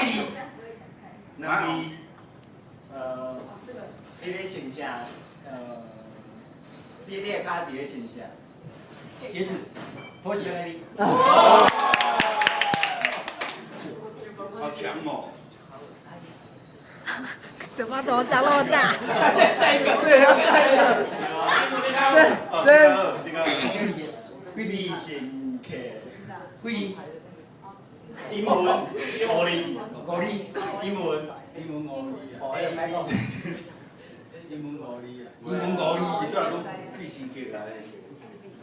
字？兩字。你咧穿啥？你的跤伫咧穿啥？鞋子，拖鞋。兩個字。好強哦！嘴巴怎麼張那麼大？再一個。這個要下一個。這這個幾字？必勝客。幾字？英文五字。五字。英文。英文五字啊。哦，會歹講。英文五字啊。英文五字。你對來講必勝客來。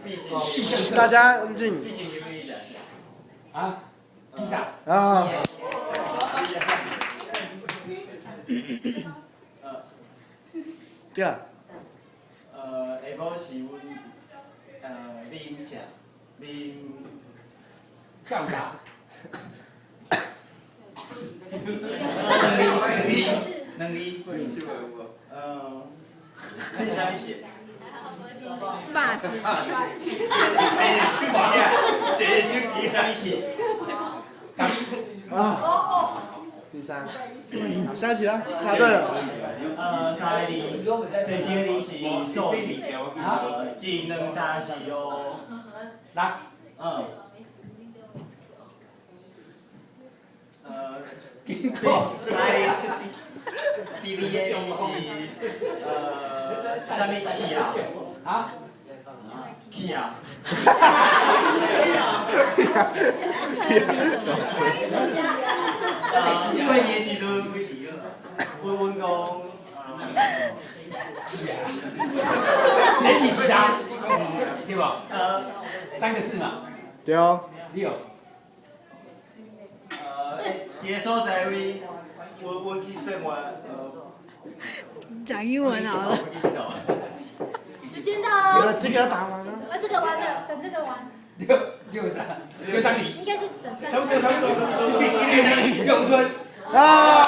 必勝。大家安靜。必勝客咩意思啊？披薩。啊。對啊。下晡時阮啉啥？啉。下午茶。兩字。這是啥物事？肉絲。這是手機，啥物事？啊。第三。好，下一題啦，答對了。三個字，第一個字是數字，一、兩、三、四、五。六。嗯。結果。三個字，第二個字是啥物起啊？啊？起啊。過年的時陣，阮講，哎，你是啥？對無？三個字嘛。對哦。對。一個所在位，阮去算完，講英文好了。時間到哦。這個要答完啊。啊，這個完了，等這個完。六六三六三零。應該是等三。差不多，差不多，差不多。六春。啊。